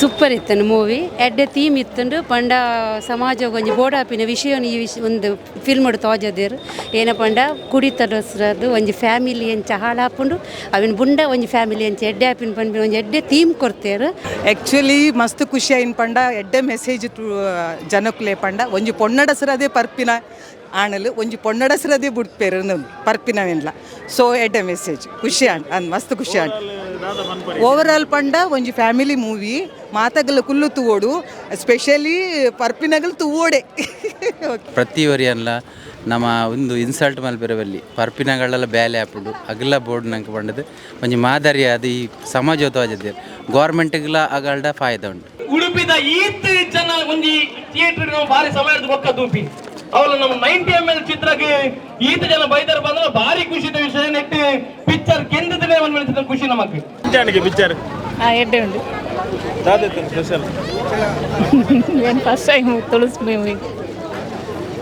Super ಇತ್ತನು movie. ಎಡ್ಡೆ theme ಇತ್ತುಂಡು. ಪಂಡ ಸಮಾಜ ಒಂಜಿ ಬೋಡಾಪಿನ ವಿಷಯನ್ ಈ ವಿಷಯ ಒಂದು ಫಿಲ್ಮ್ ತೋಜದೇರು. ಏನ ಪಂಡ ಕುಡಿತಡಸ್ರದು ಒಂಜಿ ಫ್ಯಾಮಿಲಿ ಎಂಚ ಹಾಳಾಪುಂಡು, ಅವಿನ ಬುಂಡ ಒಂಜಿ ಫ್ಯಾಮಿಲಿ ಎಂಚ ಎಡ್ಡೆ ಆಪಿನ ಪನ್ಪಿನ ಒಂಜಿ ಎಡ್ಡೆ ಥೀಮ್ ಕೊರ್ತೇರು. ಆ್ಯಕ್ಚುಲಿ ಮಸ್ತ್ ಖುಷಿ ಆಯಿನ ಪಂಡ ಎಡ್ಡೆ ಮೆಸೇಜ್ ಜನಕ್ಕುಲೆ. ಪಂಡ ಒಂಜಿ ಪೊನ್ನಡಸರದೇ ಪರ್ಪಿನ ಆಣಲು, ಒಂಜಿ ಪೊನ್ನಡಸರದೇ ಬುಡ್ಪೇರು ಪರ್ಪಿನವೆನ್ಲ. ಸೊ ಎಡ್ಡೆ ಮೆಸೇಜ್, ಖುಷಿ ಆಂಡ್ ಅಂದ್, ಮಸ್ತ್ ಖುಷಿ ಆಂಡ್. ಓವರ್ ಆಲ್ ಪಂಡ ಒಂಜಿ ಫ್ಯಾಮಿಲಿ ಮೂವಿ, ಮಾತಗಲ ಕುಲ್ಲು ತೂವೋಡು, ಸ್ಪೆಷಲಿ ಪರ್ಪಿನಗಲು ತೂವೋಡೆ. ಓಕೆ. ಪ್ರತಿ ಒರಿಯನ್ಲ ನಮ್ಮ ಒಂದು ಇನ್ಸಲ್ಟ್ ಮಲ್ಪೆರೆ ಬಲ್ಲಿ, ಪರ್ಪಿನಗಳೆಲ್ಲ ಬೇಲೆ ಆಪುಂಡು, ಅಗಲ ಬೋರ್ಡ್ ನಂಗೆ ಪಂಡದು ಒಂಜಿ ಮಾದರಿ ಅದು ಈ ಸಮಾಜ ತೋಜದೆ ಗೌರ್ಮೆಂಟ್ಗ್ಲ ಅಗಲ್ಡ ಫಾಯ್ದೆ ಉಂಟು. ಉಡುಪಿದ ಈತ್ ಜನ ಒಂಜಿ ಥಿಯೇಟರ್ ನಾವು ಭಾರಿ ಸಮಯದ ಬೊಕ್ಕ ತೂಪಿ. ಅವಳು ನಮ್ಮ 90 ಎಂ ಎಲ್ ಚಿತ್ರಕ್ಕೆ ಈತ ಜನ ಬೈದರ್ ಬಂದ್ರೆ ಭಾರಿ ಖುಷಿದ ವಿಷಯ. ನೆಟ್ ಪಿಕ್ಚರ್ ಕೆಂದದ ಒಂದು ಖುಷಿ ನಮಕ್. ಎಂಚಾಣಿಗೆ ಪಿಕ್ಚರ್? ಹಾಂ, ಎಡ್ಡೆ ಉಂಡು. ದಾದ ಸ್ಪೆಷಲ್? ಏನು, ಫಸ್ಟ್ ಟೈಮ್ ತುಳಸಿ ಮೂವಿ.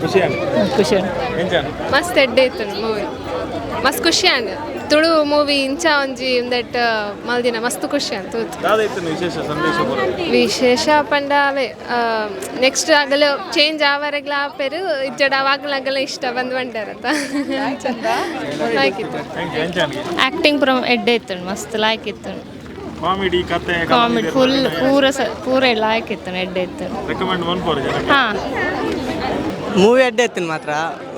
ಖುಷಿ ಆಂಡ್? ಖುಷಿ ಉಂಟು. ಎಂಚಾಣ? ಮಸ್ತ್ ಎಡ್ಡೆ ಇತ್ತು ಮೂವಿ, ಮಸ್ತ್ ಖುಷಿ ಆಂಡ್. ತುಳು ಮೂವಿ ಇಂಚ ಒಂಜಿ ಉಂದೆಟ್ ಮಲ್ದಿನ ಮಸ್ತ್ ಖುಷಿ ಅಂತ ತೂತು. ದಾದ ಇತ್ತು ವಿಶೇಷ ಸಂದೇಶ ಪೂರ? ವಿಶೇಷ ಪಂಡ ಅವೇ, ನೆಕ್ಸ್ಟ್ ಆಗಲ ಚೇಂಜ್ ಆವರೆಗ್ಲ ಆಪೆರು ಇಜ್ಜಡ ಅವಾಗಲ ಆಗಲ ಇಷ್ಟ ಬಂದು ಬಂಡಾರತ್ತ ಹಾಕಿತ್ತು. Thank you. ಎಂಚಾಣಿಗೆ? Acting ಪೂರ ಎಡ್ಡೆ ಇತ್ತು, ಮಸ್ತ್ ಲಾಯ್ಕ್ ಇತ್ತು. ಕಾಮಿಡಿ, ಕತೆ? ಕಾಮಿಡಿ ಫುಲ್, ಪೂರ ಸ ಪೂರ ಲಾಯ್ಕ್ ಇತ್ತು, ಎಡ್ಡೆ ಇತ್ತು. ರೆಕಮೆಂಡ್ ಮನ್ಪೋರು ಜನಕ್ಕೆ? ಹಾಂ. ಮೂವಿ ಎಡ್ಡೆ ಇತ್ತು ಮಾತ್ರ.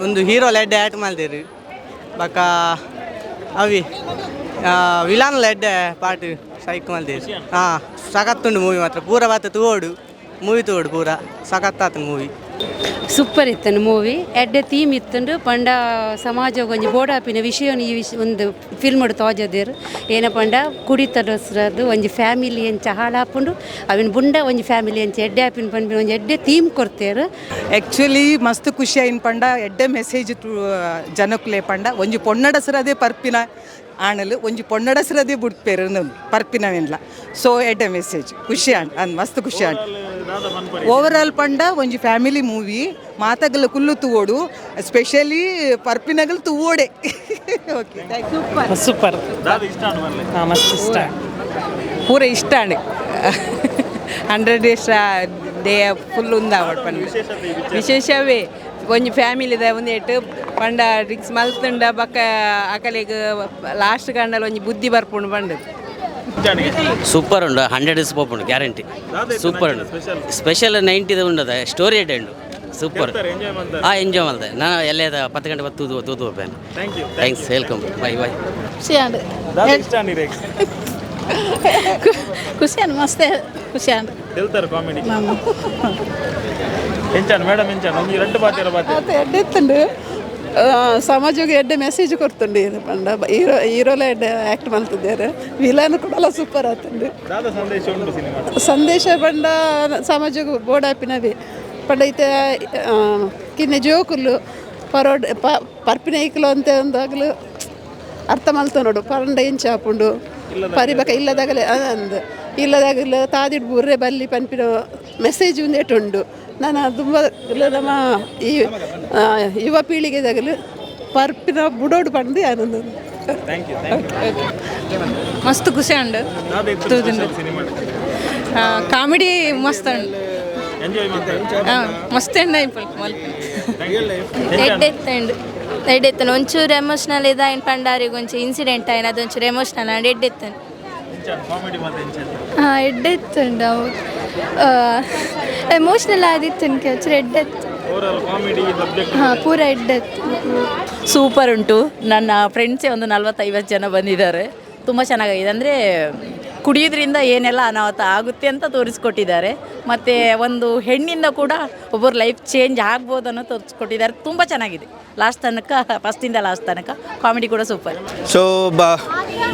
ಒಂದು ಹೀರೋ ಎಡ್ಡೆ ಆ್ಯಕ್ಟ್ ಮಲ್ದೇರು. ಬೊಕ್ಕ ಅವಿ ವಿಲಾನ್ಲ ಎಡ್ಡೆ ಪಾರ್ಟ್ ಸೈಕ್ ಮಲ್ದೇರು. ಹಾಂ, ಸಖತ್ತುಂಡು ಮೂವಿ ಮಾತ್ರ. ಪೂರ ಬಾತ ತೂವೋಡು, ಮೂವಿ ತೂವೋಡು, ಪೂರ ಸಖತ್ತಾತು ಮೂವಿ. ಸೂಪರ್ ಇತ್ತನು ಮೂವಿ, ಎಡ್ಡೆ ಥೀಮ್ ಇತ್ತುಂಡು. ಪಂಡ ಸಮಾಜ ಒಂಜಿ ಬೋಡಾಪಿನ ವಿಷಯನ್ ಈ ವಿಷಯ ಒಂದು ಫಿಲ್ಮ್ ತೋಜದೇರು. ಏನ ಪಂಡ ಕುಡಿತಡಸ್ರದು ಒಂಜಿ ಫ್ಯಾಮಿಲಿ ಎಂಚ ಹಾಳಾಪುಂಡು, ಅವಿನ ಬುಂಡ ಒಂಜಿ ಫ್ಯಾಮಿಲಿ ಎಂಚ ಎಡ್ಡೆ ಆಪಿನ ಪನ್ಪಿನ ಒಂಜಿ ಎಡ್ಡೆ ಥೀಮ್ ಕೊರ್ತೇರು. ಆ್ಯಕ್ಚುಲಿ ಮಸ್ತ್ ಖುಷಿ ಆಯಿನ ಪಂಡ ಎಡ್ಡೆ ಮೆಸೇಜ್ ಜನಕ್ಕುಲೆ. ಪಂಡ ಒಂಜಿ ಪೊನ್ನಡಸರದೇ ಪರ್ಪಿನ ಆಣಲು, ಒಂಜಿ ಪೊನ್ನಡಸರದೇ ಬುಡ್ಪೇರು ಪರ್ಪಿನವೆನ್ಲ. ಸೊ ಎಡ್ಡೆ ಮೆಸೇಜ್, ಖುಷಿ ಆಂಡ್ ಅಂದ್, ಮಸ್ತ್ ಖುಷಿ ಆಂಡ್. ಓವರ್ ಆಲ್ ಪಂಡ ಒಂಜಿ ಫ್ಯಾಮಿಲಿ ಮೂವಿ, ಮಾತಗಲ ಕುಲ್ಲು ತೂವೋಡು, ಸ್ಪೆಷಲಿ ಪರ್ಪಿನಗಲು ತೂವೋಡೆ. Okay, thank you. Super. ದಾದ ಇಷ್ಟ ಆಂಡ್ ಮಲ್ಲೆ? ಮಸ್ತ್ ಇಷ್ಟ. ಪೂರ ಇಷ್ಟ. 100 days day full ಉಂದಾವಡ್ ಪಂಡ. ವಿಶೇಷವೇ ಒಂಜಿ ಫ್ಯಾಮಿಲಿದ ಒಂದೇಟು ಪಂಡ ಡ್ರಿಂಕ್ಸ್ ಮಲ್ತುಂಡ ಬೊಕ್ಕ ಅಕಲೆಗ್ ಲಾಸ್ಟ್ ಕಂಡಲ ಒಂಜಿ ಬುದ್ಧಿ ಬರ್ಪುಂಡು ಪಂಡ. ಎಂಚಾಣಿಗೆ? ಸೂಪರ್ ಉಂಡು, 100 ಡೇಸ್ ಪೋಪುಂಡು ಗ್ಯಾರಂಟಿ. ಸೂಪರ್ ಉಂಡು. ಸ್ಪೆಷಲ್? ಸ್ಪೆಷಲ್ 90ದ ಉಂಡದ, ಸ್ಟೋರಿ ಎಡ್ಡೆ ಉಂಡು, ಸೂಪರ್. ಎಂಜಾಯ್ ಮಾಡ್ತಾರೆ? ಹಾಂ, ಎಂಜಾಯ್ ಮಲ್ತೆ. ನಾನು ಎಲ್ಲೇ 10 ಗಂಟೆ ಬತ್ತು ತೂದು ತೂದು ಹೋಗ್ಬೇನೆ. Thank you. Thanks, welcome, bye bye. ಖುಷಿ ಆಂಡ್. ದಾದ ಇಷ್ಟ ಆಂಡ್ ಇರೆಗ್? ಖುಷಿ ಆಂಡ್, ಮಸ್ತ್ ಖುಷಿ ಆಂಡ್. ಹೇಳ್ತಾರೆ ಕಾಮಿಡಿ. ಎಂಚಾಣ ಮೇಡಮ್, ಎಂಚಾಣ? ಒಂಜಿ ರಡ್ಡು ಪಾತೆರ ಬಾತೆ. ಎಡ್ಡೆ ಇತ್ತುಂಡು. ಸಮಾಜಕ್ಕೆ ಎಡ್ಡೆ ಮೆಸೇಜ್ ಕೊಡ್ತುಂಡು. ಇದು ಪಂಡ ಹೀರೋ ಹೀರೋಲ ಎಡ್ಡೆ ಆ್ಯಕ್ಟ್ ಮಲ್ತಿದ್ದಾರೆ, ವಿಲನ್ ಕೂಡ ಸೂಪರ್ ಆತುಂಡು. ದಾದ ಸಂದೇಶ ಉಂಟು ಸಿನಿಮಾ? ಸಂದೇಶ ಪಂಡ ಸಮಾಜಕ್ಕೆ ಬೋಡಾಪಿನವೇ. ಪಂಡ ಇತ್ತೆ ಕಿನ್ನೆ ಜೋಕುಲು ಪರೋಡ್ ಪರ್ಪಿನ ಐಕ್ಲು ಅಂತ ಒಂದಾಗಲು ಅರ್ಥ ಮಲ್ತ ನೋಡು. ಪರಂಡ ಎಂಚ ಆಪುಂಡು ಪರಿಬಕ ಇಲ್ಲದಾಗಲೇ ಅಂದ್ ಇಲ್ಲದಾಗಲ ತಾದಿಡ್ ಬುರ್ರೆ ಬಲ್ಲಿ ಪನ್ಪಿನ ಮೆಸೇಜ್ ಒಂದೇಟು ಉಂಡು. ನಾನು ತುಂಬ ನಮ್ಮ ಈ ಯುವ ಪೀಳಿಗೆದಾಗಲು ಪರ್ಪಿನ ಬುಡೋಡು ಪಂದು ಆನಂದ. Thank you, thank you. ಮಸ್ತ್ ಖುಷಿ ಆಂಡ್. ದಾದ ಇತ್ತು special cinema? Comedy ಮಸ್ತ್ ಉಂಡು. ಎಂಜಾಯ್ ಮಾಡ್ತಾರೆ? ಮಸ್ತ್ ಎಣ್ಣೆ. ಎಡ್ಡೆ ಇತ್ತುಂಡು, ಎಡ್ಡೆ ಇತ್ತು. ಒಂಚೂರು ಎಮೋಷ್ನಲ್ ಇದಾಯಿನ ಪಂಡಾರಿಗೆ ಒಂಚೂರು ಇನ್ಸಿಡೆಂಟ್ ಆಯ್ನ, ಅದೊಂಚೂರು ಎಮೋಷ್ನಲ್ ಆಂಡ್ ಎಡ್ಡೆ ಇತ್ತು. ಎಂಚಾಣ ಕಾಮಿಡಿ ಮತ್ತೆ ಎಂಚಾಣ? ಹಾಂ, ಎಡ್ಡೆ ಇತ್ತುಂಡು. ಅವು ಎಮೋಷ್ನಲ್ ಆದಿತ್ತು, ಒಂಚೂರು ಎಡ್ಡೆ ಇತ್ತು. Over all comedy subject? ಹಾಂ, ಪೂರ ಎಡ್ಡೆ ಇತ್ತು. ಸೂಪರ್ ಉಂಟು. ನನ್ನ ಫ್ರೆಂಡ್ಸೇ ಒಂದು 40-50 ಜನ ಬಂದಿದ್ದಾರೆ. ತುಂಬ ಚೆನ್ನಾಗಿದೆ. ಅಂದರೆ ಕುಡಿಯೋದ್ರಿಂದ ಏನೆಲ್ಲ ಅನಾಹುತ ಆಗುತ್ತೆ ಅಂತ ತೋರಿಸ್ಕೊಟ್ಟಿದ್ದಾರೆ. ಮತ್ತು ಒಂದು ಹೆಣ್ಣಿಂದ ಕೂಡ ಒಬ್ಬರು ಲೈಫ್ ಚೇಂಜ್ ಆಗ್ಬೋದು ಅನ್ನೋ ತೋರಿಸ್ಕೊಟ್ಟಿದ್ದಾರೆ. ತುಂಬ ಚೆನ್ನಾಗಿದೆ. ಲಾಸ್ಟ್ ತನಕ, ಫಸ್ಟಿಂದ ಲಾಸ್ಟ್ ತನಕ ಕಾಮಿಡಿ ಕೂಡ ಸೂಪರ್. ಸೊ ಬ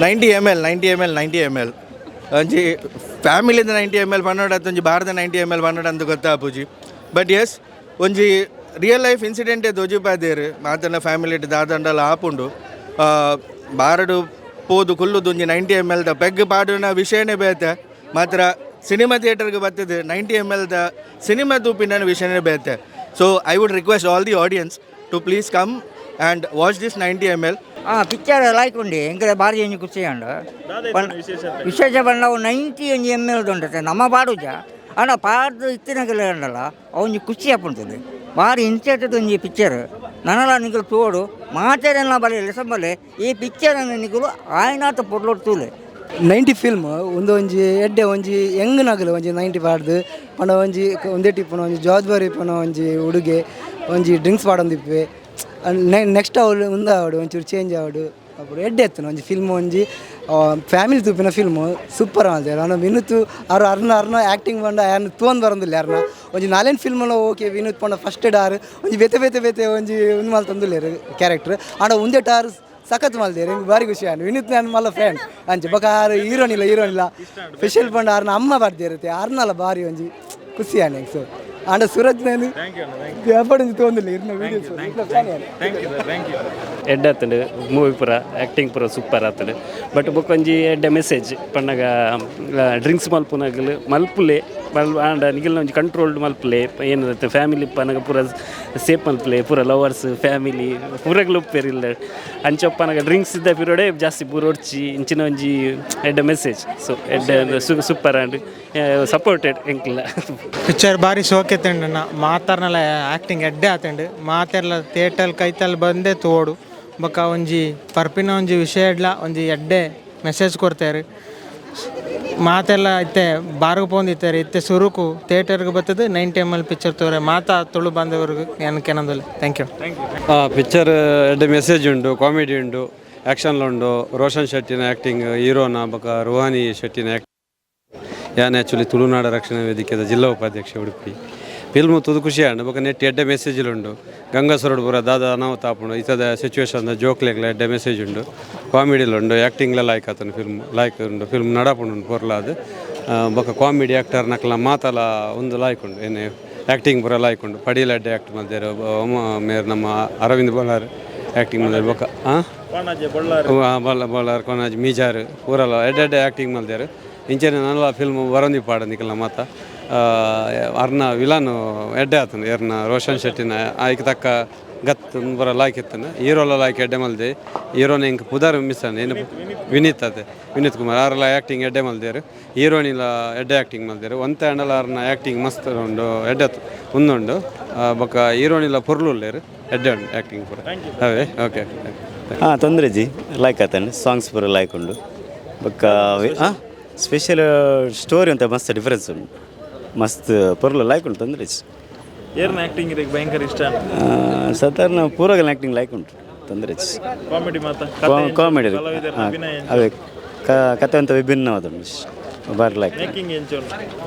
90 ML, 90 ML, 90 ML ಒಂಜಿ ಫ್ಯಾಮಿಲಿದ 90 ಎಮ್ ಎಲ್ ಪನ್ನಡ, ಒಂಜಿ ಭಾರತ 90 ಎಮ್ ಎಲ್ ಪನ್ನಡ ಅಂತ ಗೊತ್ತಾಪುಜಿ. ಬಟ್ ಎಸ್, ಒಂಜಿ ರಿಯಲ್ ಲೈಫ್ ಇನ್ಸಿಡೆಂಟೇ ತೋಜಿಪಾದೇರು. ಮಾತನ್ನ ಫ್ಯಾಮಿಲಿ ದಾದಂಡಲ ಆಪುಂಡು. ಬಾರಡು ಪೋದು ಕುಲ್ಲುದು ಒಂಜಿ 90 ಎಮ್ ಎಲ್ದ ಪೆಗ್ ಪಾಡುನ ವಿಷಯನೇ ಬೇತೆ, ಮಾತ್ರ ಸಿನಿಮಾ ಥಿಯೇಟರ್ಗೆ ಬರ್ತದೆ 90 ಎಮ್ ಎಲ್ದ ಸಿನಿಮಾ ತೂಪಿನ ವಿಷಯನೇ ಬೇತೆ. So I would request all the audience to please come and watch this 90 ML. ಹಾಂ ಪಿಕ್ಚರ್ ಲಾಯ್ಕ್ ಉಂಡು ಎಂಕಲೆ ಬಾರಿ ಒಂಜಿ ಖುಷಿ ಉಂಡು. ವಿಶೇಷ ಪಂಡ ಅವು 90 ಒಂಜಿ ಎಮ್ ಎಲ್ ಉಂಟು ನಮ್ಮ ಪಾಡುಜ ಆಂಡ ಪಾಡ್ದು ಇತ್ತಿನಗಲೆ ಉಂಡಲ್ಲ ಒಂಜಿ ಖುಷಿ ಆಪುಂಟದು ಬಾರಿ ಇಂಚೆಟ್ಟದ ಒಂಜಿ ಪಿಕ್ಚರ್ ನನಲ ನಿಕುಲು ತೋಡು ಮಾತೆರೆಲ್ಲ ಬಲೆ ಲೆಸಂಬಲೆ ಈ ಪಿಕ್ಚರ್ ನಿಕುಲು ಆಯ್ನಾತ ಪೊರ್ಲೊಡು ತೂಲೆ. 90 ಫಿಲ್ಮ್ ಒಂದು ಒಂಜಿ ಎಡ್ಡೆ ಒಂಜಿ ಯಂಗ್ನಗಲು ಒಂಜಿ 90 ಪಾಡ್ದು ಪಂಡ ಒಂಜಿ ಒಂದೇ ಇಪ್ಪುನ ಒಂಜಿ ಜವಾಬ್ದಾರಿ ಇಪ್ಪುನ ಒಂಜಿ ಹುಡುಗೆ ಒಂಜಿ ಡ್ರಿಂಕ್ಸ್ ಪಾಡೊಂದಿಪ್ಪೆ ನೆಕ್ಸ್ಟ್ ಅವಳು ಉಂದಾವಡು ಒಂಚೂರು ಚೇಂಜ್ ಆವಡು ಅప్పుడు ಎಡ್ಡೆ ಎತ್ತನ ಒಂಜಿ ಫಿಲ್ಮ್ ಒಂಜಿ ಫ್ಯಾಮಿಲಿ ತೂಪಿನ ಫಿಲ್ಮ್ ಸೂಪರ್ ಮಲ್ತೆರ್. ಆಂಡ ವಿನುತ್ ಆರು ಅರ್ನ ಅರ್ನ ಆ್ಯಕ್ಟಿಂಗ್ ಪಂಡ ಯಾನ್ ತೂವೊಂದು ಬರೊಂದಿಲ್ಲ ಅರ್ನ ಒಂಜಿ ನಾಲೆನ್ ಫಿಲ್ಮ್ಲ ಓಕೆ ವಿನುತ್ ಪಂಡ ಫಸ್ಟ್ ಆರ್ ಒಂಜಿ ಬೇತೆ ಬೇತೆ ಬೇತೆ ಒಂಜಿ ಉಂದು ಮಲ್ತೊಂದುಲ್ಲೆರ್ ಕ್ಯಾರೆಕ್ಟರ್. ಆಂಡ ಉಂದೆಟ್ ಆರ್ ಸಖತ್ ಮಲ್ದೆರ್ ಎಂಕ್ ಬಾರಿ ಖುಷಿ ಆಂಡ್. ವಿನುತ್ ನಾನು ಮಲ್ಲ ಫ್ಯಾನ್ ಅಂಚ ಬೊಕ ಆರ್ ಹೀರೋನ್ ಇಲ್ಲ ಹೀರೋನ್ ಇಲ್ಲ ಸ್ಪೆಷಲ್ ಪಂಡ ಆರ್ನ ಅಮ್ಮ ಬರ್ದಿರುತ್ತೆ ಅರ್ನಲ ಬಾರಿ ಒಂಜಿ ಖುಷಿ ಆಂಡ್ ಎಂಕ್. ಸೊ ಆಂಡ ಸೂರಜ್ ನಾನು ವ್ಯಾಪಾರ ತೋಂದಿಲ್ಲ ಇರ್ನ ವೀಡಿಯೋಸ್. ಎಡ್ಡೆ ಆತಂಡು ಮೂವಿ ಪೂರ ಆ್ಯಕ್ಟಿಂಗ್ ಪೂರ ಸೂಪರ್ ಆತಂಡು. ಬಟ್ ಬೊಕ್ಕೊಂಜಿ ಎಡ್ಡೆ ಮೆಸೇಜ್ ಪನ್ನಗ ಡ್ರಿಂಕ್ಸ್ ಮಲ್ಪುನಗಲು ಮಲ್ಪುಲೆ ಮಲ್ ಆಂಡ ನಿಗಲ್ನ ಒಂಜಿ ಕಂಟ್ರೋಲ್ಡ್ ಮಲ್ಪುಲೆ ಏನು ಫ್ಯಾಮಿಲಿ ಪನಗ ಪೂರ ಸೇಫ್ ಮಲ್ಪುಲೆ ಪೂರ ಲವರ್ಸ್ ಫ್ಯಾಮಿಲಿ ಪೂರಗ್ಲು ಉಪ್ಪೇರಿಲ್ಲ ಅಂಚೊಪ್ಪನಗ ಡ್ರಿಂಕ್ಸ್ ಇದ್ದ ಪಿರೋಡೆ ಜಾಸ್ತಿ ಪೂರ ಒಡ್ಚಿ ಇಂಚಿನ ಒಂಜಿ ಎಡ್ಡೆ ಮೆಸೇಜ್. ಸೊ ಎಡ್ಡೆ super and supported ಎಂಕ್ಲ. Picture ಬಾರಿ ಶೋಕೆ ತಿಂಡಣ್ಣ ಮಾತಾರ್ನಲ ಆ್ಯಕ್ಟಿಂಗ್ ಎಡ್ಡೆ ಆತಂಡು ಮಾತೆರ್ಲ ಥಿಯೇಟರ್ ಕೈತಲ್ ಬಂದೇ ತೋಡು ಬೊಕ ಒಂಜಿ ಪರ್ಪಿನ ಒಂಜಿ ವಿಷಯ ಇಡ್ಲ ಒಂಜಿ ಎಡ್ಡೆ ಮೆಸೇಜ್ ಕೊಡ್ತಾರೆ ಮಾತೆಲ್ಲ ಇತ್ತೆ ಬಾರ್ಗ್ ಪೋಂದಿತ್ತಾರೆ ಇತ್ತೆ ಸುರುಕು ಥಿಯೇಟರ್ಗೆ ಬರ್ತದೆ 90 M L picture ತೋರೆ ಮಾತಾ ತುಳು ಬಾಂಧವರಿಗೆ ಏನು ಕೆನಂದಲ್ಲ. Thank you. Picture ಎಡ್ಡೆ ಮೆಸೇಜ್ ಉಂಡು, ಕಾಮಿಡಿ ಉಂಡು, ಆ್ಯಕ್ಷನ್ಲ ಉಂಡು. ರೋಷನ್ ಶೆಟ್ಟಿನ ಆ್ಯಕ್ಟಿಂಗ್ ಹೀರೋನ ಬೊಕ ರುಹಾನಿ ಶೆಟ್ಟಿನ ಆ್ಯಕ್ಟಿಂಗ್. ಯಾನ್ ಆ್ಯಕ್ಚುಲಿ ತುಳುನಾಡ ರಕ್ಷಣಾ ವೇದಿಕೆದ ಜಿಲ್ಲಾ ಉಪಾಧ್ಯಕ್ಷ ಉಡುಪಿ. ಫಿಲ್ಮ್ ತುದು ಖುಷಿ ಆಂಡ್ ಬೊಕ ನೆಟ್ ಎಡ್ಡೆ ಮೆಸೇಜ್ ಉಂಡು. ಗಂಗಸರೋಡ್ ಪೂರ ದಾದ ಅನಾಹುತ ಆಪುಂಡು ಇತ್ತದ ಸಿಚುವೇಶನ್ ಜೋಕ್ಲೆಗ್ಲ ಎಡ್ಡೆ ಮೆಸೇಜ್ ಉಂಡು, ಕಾಮಿಡಿಲ ಉಂಡು, ಆ್ಯಕ್ಟಿಂಗ್ಲ ಲಾಯ್ಕ್ ಆತನ ಫಿಲ್ಮ್ ಲಾಯ್ಕ್ ಉಂಡು. ಫಿಲ್ಮ್ ನಡಪುಂಡು ಪೊರ್ಲಾದ್ ಬೊಕ ಕಾಮಿಡಿ ಆ್ಯಕ್ಟರ್ ನಕಲ ಮಾತಲ ಒಂದು ಲಾಯ್ಕ್ ಉಂಡು. ಏನೇ ಆ್ಯಕ್ಟಿಂಗ್ ಪೂರ ಲಾಯ್ಕ್ ಉಂಡು. ಪಡೀಲ್ ಎಡ್ಡೆ ಆ್ಯಕ್ಟ್ ಮಲ್ದೆರ್ ಮೇರ್ ನಮ್ಮ ಅರವಿಂದ್ ಬೊಳ್ಳಾರ್ ಆ್ಯಕ್ಟಿಂಗ್ ಮಲ್ದೆರ್ ಬೊಕ ಬೊಲ್ಲ ಬೊಳ್ಳಾರ್ ಕೊನಾಜ್ ಮೀಜಾರ್ ಪೂರಲ ಎಡ್ಡೆ ಎಡ್ಡೆ ಆ್ಯಕ್ಟಿಂಗ್ ಮಲ್ದೆರ್. ಇಂಚೆನೆ ನಲ್ಲ ಫಿಲ್ಮ್ ಬರೊಂದಿ ಪಾಡ ನಿಕಲ್ನ ಮಾತ ಅರ್ನ ವಿಲನ್ ಎಡ್ಡೆ ಆತನ ಎರ್ನ ರೋಷನ್ ಶೆಟ್ಟಿನ ಆಯ್ಕೆ ತಕ್ಕ ಗತ್ ಪೂರ ಲಾಯ್ಕ್ ಇತ್ತನ. ಹೀರೋಲ ಲಾಯ್ಕ್ ಎಡ್ಡೆ ಮಲ್ದೆ ಹೀರೋನ ಎಂಕ್ ಪುದರ್ ಮಿಸ್ ಆಂಡ್ ಏನು ವಿನೀತ್ ಅದೇ ವಿನೀತ್ ಕುಮಾರ್ ಆರ್ಲ ಆ್ಯಕ್ಟಿಂಗ್ ಎಡ್ಡೆ ಮಲ್ದೇರು. ಹೀರೋನಿಲ ಎಡ್ಡೆ ಆ್ಯಕ್ಟಿಂಗ್ ಮಲ್ದೇರು. ಒಂತೆ ಆಂಡಲ ಆರ್ನ ಆ್ಯಕ್ಟಿಂಗ್ ಮಸ್ತ್ ಉಂಡು ಎಡ್ಡೆ ಉಂದುಂಡು ಬೊಕ ಹೀರೋನಿಲ ಪೊರ್ಲು ಉಲ್ಲೇರು ಎಡ್ಡೆ ಉಂಡು ಆ್ಯಕ್ಟಿಂಗ್ ಪೂರ ಅವೇ ಓಕೆ. ಹಾಂ ತೊಂದರೆ ಜಿ ಲೈಕ್ ಆತಂಡು ಸಾಂಗ್ಸ್ ಪೂರ ಲೈಕ್ ಉಂಡು ಬೊಕ್ಕ ಹಾಂ ಸ್ಪೆಷಲ್ ಸ್ಟೋರಿ ಅಂತ ಮಸ್ತ್ ಡಿಫರೆನ್ಸ್ ಉಂಡು ಮಸ್ತ್ ಪೊರ್ಲು ಲೈಕ್ ಉಂಟು ತೊಂದರೆ ಏರ್ನ ಆ್ಯಕ್ಟಿಂಗ್ ಇರಕ್ಕೆ ಭಯಂಕರ ಇಷ್ಟ? ಸಾಧಾರಣ ಪೂರಗಲ ಆ್ಯಕ್ಟಿಂಗ್ ಲೈಕ್ ಉಂಟು ತೊಂದರೆ. ಕಾಮಿಡಿ ಮಾತ ಕಾಮಿಡಿ ಅವೇ ಕತೆ ಅಂತ ವಿಭಿನ್ನವಾದ ಉಂಟು ಬಾರಿ ಲೈಕ್. ಮೇಕಿಂಗ್ ಎಂಚ ಉಂಟು?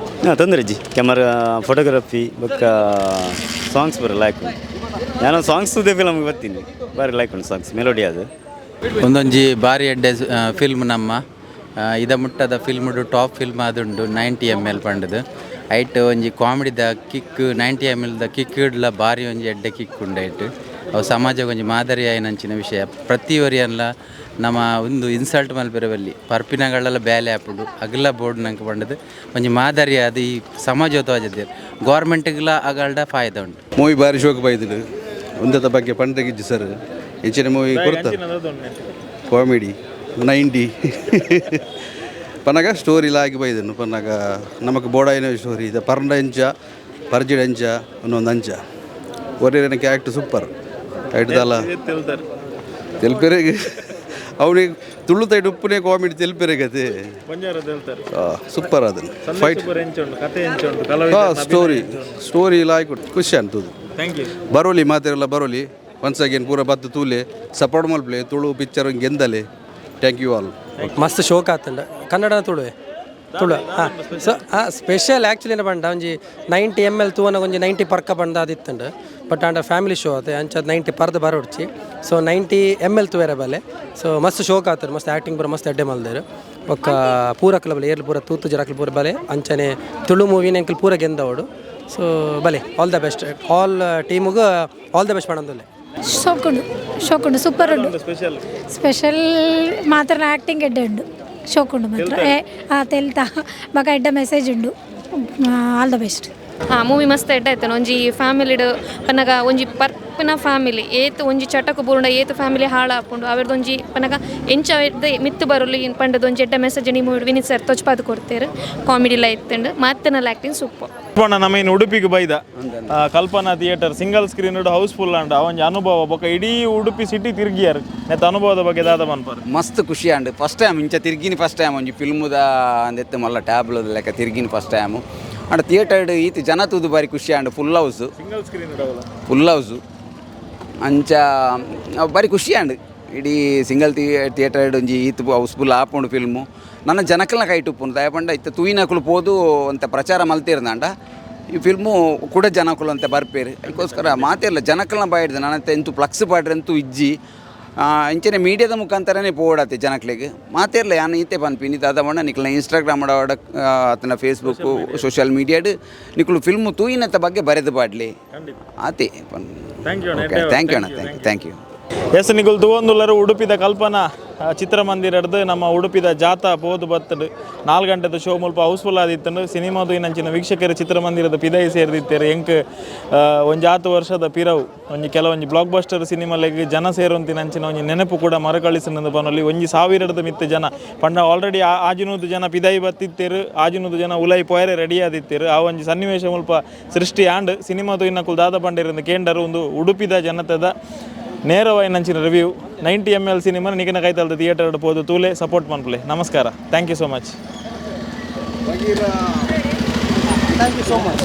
ಹಾಂ ತೊಂದರೆ G camera photography ಬೊಕ್ಕ ಸಾಂಗ್ಸ್ ಪೂರ ಲೈಕ್ ಉಂಟು. ನಾನು ಸಾಂಗ್ಸ್ ಫಿಲಮ್ಗೆ ಬರ್ತೀನಿ ಬಾರಿ ಲೈಕ್ ಉಂಟು ಸಾಂಗ್ಸ್ ಮೆಲೋಡಿ ಅದು. ಒಂದೊಂಜಿ ಬಾರಿ ಎಡ್ಡೆ ಫಿಲ್ಮ್ ನಮ್ಮ ಇದ ಮುಟ್ಟದ film top film ಅದುಂಡು 90 ಎಮ್ ಎಲ್ ಪಂಡದು. ಐಟ್ ಒಂಜಿ ಕಾಮಿಡಿದ kick 90 M ಎಲ್ದ kick ಇಡ್ಲ ಬಾರಿ ಒಂಜಿ ಎಡ್ಡೆ ಕಿಕ್ ಉಂಡು ಐಟ್. ಅವು ಸಮಾಜ ಒಂಜಿ ಮಾದರಿ ಆಯಿನಂಚಿನ ವಿಷಯ. ಪ್ರತಿ ಒರಿಯನ್ಲ ನಮ್ಮ ಒಂದು ಇನ್ಸಲ್ಟ್ ಮಲ್ಪೆರೆ ಬಲ್ಲಿ ಪರ್ಪಿನಗಳೆಲ್ಲ ಬೇಲೆ ಆಪುಂಡು ಅಗಲ ಬೋರ್ಡ್ ನಂಗೆ ಪಂಡದು ಒಂಜಿ ಮಾದರಿ ಅದು ಈ ಸಮಾಜ ತೋಜದೆ ಗೌರ್ಮೆಂಟ್ಗ್ಲ ಅಗಲ್ಡ ಫಾಯ್ದೆ ಉಂಟು. ಮೂವಿ ಬಾರಿ ಶೋಕ್ ಬೈದಿಡು ಒಂದದ ಬಗ್ಗೆ ಪಂಡಗಿಜ್ಜಿ ಸರ್ ಹೆಚ್ಚಿನ ಮೂವಿ ಕೊಡ್ತಾರೆ ಕಾಮಿಡಿ 90 ಪನ್ನಗ ಸ್ಟೋರಿ ಲಾಗಿ ಬೈದನು ಪನ್ನಗ ನಮಕ್ ಬೋಡಾಯಿನ ಸ್ಟೋರಿ ಇದೆ ಪರ್ಂಡ ಎಂಚ ಪರ್ಜಿಡ ಎಂಚ ಒಂದೊಂದು ಅಂಚ ಒರೇನ ಕ್ಯಾರೆಕ್ಟರ್ ಸೂಪರ್ ಐಟ್ದಲ್ಲ ತೆಲ್ಪೆರೆಗೆ ಅವನಿಗೆ ತುಳು ತೈಡ್ ಉಪ್ಪುನೇ ಕಾಮಿಡಿ ತೆಲ್ಪೆರೆಗತೆ ಸೂಪರ್ ಅದನ್ನು fight story story ಲಾಯ್ಕ್ ಖುಷಿ ಅಂತದು. ಬರೋಲಿ ಮಾತೆಲ್ಲ ಬರೋಲಿ ಒನ್ಸ್ ಅಗೇನ್ ಪೂರ ಬತ್ತು ತೂಲೆ ಸಪೋರ್ಟ್ ಮಲ್ಪಲೆ ತುಳು ಪಿಕ್ಚರ್ ಗೆಂದಲೆ. Thank you all. ಮಸ್ತ್ ಶೋಕ್ ಆತಂಡ ಕನ್ನಡನ ತುಳುವೆ ತುಳು ಹಾಂ ಸೊ ಹಾಂ ಸ್ಪೆಷಲ್ ಆ್ಯಕ್ಚುಲಿ ಏನ ಪಂಡ ಒಂಜಿ 90 ಎಮ್ ಎಲ್ ತೂವನ ಒಂಜಿ 90 ಪರ್ಕ ಪಂಡ ಅದಿತ್ತಂಡು ಬಟ್ ಆಂಡ ಫ್ಯಾಮಿಲಿ ಶೋ ಅದೇ ಅಂಚ 90 ಪರ್ದ ಬರೋಡ್ಚಿ. So 90 M L ತೂವೆರೆ ಬಲೆ. ಸೊ ಮಸ್ತ್ ಶೋಕ್ ಆತರು ಮಸ್ತ್ ಆ್ಯಕ್ಟಿಂಗ್ ಪೂರ ಮಸ್ತ್ ಎಡ್ಡೆ ಮಲ್ದೇರು ಬೊಕ್ಕ ಪೂರ ಬಲೆ ಏರ್ಲು ಪೂರ ತೂತು ಜರಕ್ಲು ಪೂರ ಬಲೆ ಅಂಚನೆ ತುಳು ಮೂವಿನ ಎಂಕಲ್ ಪೂರ ಗೆಂದವಡು. ಸೊ ಬಲೆ all the best all ಟೀಮುಗು all the best ಪಣಂದುಲ್ಲೆ. ಶೋಕುಂಡು ಶೋಕುಂಡು super ಉಂಡು. ಸ್ಪೆಷಲ್ ಸ್ಪೆಷಲ್ ಮಾತ್ರ ಆ್ಯಕ್ಟಿಂಗ್ ಎಡ್ಡೆ ಉಂಡು ಶೋಕುಂಡು ಮಾತ್ರ ತೆಲ್ತ ಬೊಕ ಎಡ್ಡೆ ಮೆಸೇಜ್ ಉಂಡು all the best. ಹಾಂ ಮೂವಿ ಮಸ್ತ್ ಎಡ್ಡೆ ಆಯ್ತಾನೆ ಒಂಜಿ ಫ್ಯಾಮಿಲಿಡ್ ಪನ್ನಗ ಒಂಜಿ ಇಪ್ಪನ ಫ್ಯಾಮಿಲಿ ಏತ್ ಒಂಜಿ ಚಟಕು ಬೂರುಂಡ ಏತ್ ಫ್ಯಾಮಿಲಿ ಹಾಳಾಪುಂಡು ಅವೆರ್ದು ಒಂಜಿ ಪನಗ ಎಂಚ ಅವೆರ್ದು ಮಿತ್ತು ಬರಲು ಪಂಡದ ಒಂಜಿ ಎಡ್ಡೆ ಮೆಸೇಜ್ ಈ ಮೂವಿ ವಿನೀತ್ ಸರ್ ತೊಚ್ಪಾದ್ ಕೊಡ್ತೇರು. ಕಾಮಿಡಿಲ ಇತ್ತುಂಡು, ಮಾತನಲ್ಲ ಆ್ಯಕ್ಟಿಂಗ್ ಸೂಪರ್. ಪಂಡ ನಮ್ಮ ಇನ್ನು ಉಡುಪಿಗೆ ಬೈದ Kalpana theatre single screen housefull and ಒಂಜಿ ಅನುಭವ ಬೊಕ ಇಡೀ ಉಡುಪಿ ಸಿಟಿ ತಿರ್ಗಿಯಾರು ನೆತ್ತ ಅನುಭವದ ಬಗ್ಗೆ ದಾದ ಮನ್ಪರ್. ಮಸ್ತ್ ಖುಷಿ ಆಂಡ್. ಫಸ್ಟ್ ಟೈಮ್ ಇಂಚ ತಿರ್ಗಿನಿ, ಫಸ್ಟ್ ಟೈಮ್ ಒಂಜಿ ಫಿಲ್ಮುದ ಅಂದೆತ್ತು ಮಲ್ಲ ಟ್ಯಾಬ್ಲದ ಲೆಕ್ಕ ತಿರ್ಗಿನಿ ಫಸ್ಟ್ ಟೈಮು. ಆಂಡ ಥಿಯೇಟರ್ಡ್ ಈತ್ ಜನ ತೂದು ಬಾರಿ ಖುಷಿ ಆಂಡ್. Full house. Single screen full house ಅಂಚ ಅವು ಬಾರಿ ಖುಷಿ ಆಂಡ್. ಇಡೀ ಸಿಂಗಲ್ ಥಿಯೇಟರ್ಡ್ ಒಂಜಿ ಈತ್ ಹೌಸ್ಫುಲ್ ಆಪುಂಡು ಫಿಲ್ಮು. ನನ್ನ ಜನಕಲ್ನ ಕೈಟ್ ಉಪ್ಪುಂಡು ದಾಯೆ ಪಂಡ ಇತ್ತೆ ತೂಯಿನಕುಲು ಪೋದು ಅಂತ ಪ್ರಚಾರ ಮಲ್ತಿರ್ದಾಂಡ ಈ ಫಿಲ್ಮು ಕೂಡ ಜನಕುಲು ಅಂತ ಬರ್ಪೇರು. ಅದಕ್ಕೋಸ್ಕರ ಮಾತಿಲ್ಲ ಜನಕಲ್ನ ಬಾಯಿಡ್ದು ನನ್ನ ಎಂತು ಫ್ಲಕ್ಸ್ ಪಾಡ್ರೆ ಅಂತೂ ಇಜ್ಜಿ. ಇಂಚನೆ ಮೀಡಿಯಾದ ಮುಖಾಂತರನೇ ಪೋಡಾತೆ ಜನಕ್ಲೆಗ್ ಮಾತಿರ್ಲ. ಯಾನ್ ಈತೆ ಪನ್ಪಿನಿ ದಾದ ಪಂಡ ನಿಕ್ಲ್ನ ಇನ್ಸ್ಟಾಗ್ರಾಮ್ ಆವಡ್ ಅತ್ತನ ಫೇಸ್ಬುಕ್ ಸೋಷಿಯಲ್ ಮೀಡಿಯಾಡ್ ನಿಕುಲು ಫಿಲ್ಮ್ ತೂಯಿನತ್ತ ಬಗ್ಗೆ ಬರೆದು ಪಾಡ್ಲಿ ಆತೆ. Thank you. Thank you ಅಣ್ಣ, thank you, thank you. S, ನಿಗುಲ್ ತೂವೊಂದುಲ್ಲರು ಉಡುಪಿದ ಕಲ್ಪನಾ ಚಿತ್ರಮಂದಿರಡ್ದು ನಮ್ಮ ಉಡುಪಿದ ಜಾತಾ ಪೋದು ಬತ್ತುಂಡು. 4 ಗಂಟೆದ ಶೋ ಮುಲ್ಪ ಹೌಸ್ಫುಲ್ ಆದಿತ್ತುಂಡು. ಸಿನಿಮಾದು ಇನ್ನಂಚಿನ ವೀಕ್ಷಕರು ಚಿತ್ರಮಂದಿರದ ಪಿದೈ ಸೇರ್ದಿತ್ತೇರು. ಎಂಕ್ ಒಂಜಾತು ವರ್ಷದ ಪಿರವು ಒಂಜಿ ಕೆಲವೊಂಜಿ ಬ್ಲಾಕ್ ಬಸ್ಟರ್ ಸಿನಿಮಾಲೆಗ್ ಜನ ಸೇರುವಂತಿನಂಚಿನ ಒಂಜಿ ನೆನಪು ಕೂಡ ಮರುಕಳಿಸಿನಂದು ಪನೊಲಿ. ಒಂಜಿ ಸಾವಿರದ ಮಿತ್ತ ಜನ ಪಂಡ ಆಲ್ರೆಡಿ ಆಜಿನೂದು ಜನ ಪಿದೈ ಬತ್ತಿತ್ತೇರು, ಆಜಿನೂದು ಜನ ಉಲೈ ಪೋಯರೆ ರೆಡಿ ಆದಿತ್ತೇರು. ಆ ಒಂಜಿ ಸನ್ನಿವೇಶ ಮುಲ್ಪ ಸೃಷ್ಟಿ ಆಂಡ್. ಸಿನಿಮಾದು ಇನ್ನಕುಲು ದಾದ ಪಂಡಿರಂದು ಕೇಂಡರು. ಒಂದು ಉಡುಪಿದ ಜನತೆದ ನೇರವಾಯಿನಂಚಿನ ರಿವ್ಯೂ 90 ML cinema ನಿಗನ ಕೈತಲ್ದ ಥಿಯೇಟರ್ ಪೋದು ತೂಲೆ ಸಪೋರ್ಟ್ ಮನ್ಪುಲೆ. ನಮಸ್ಕಾರ, thank you so much. Thank you so much.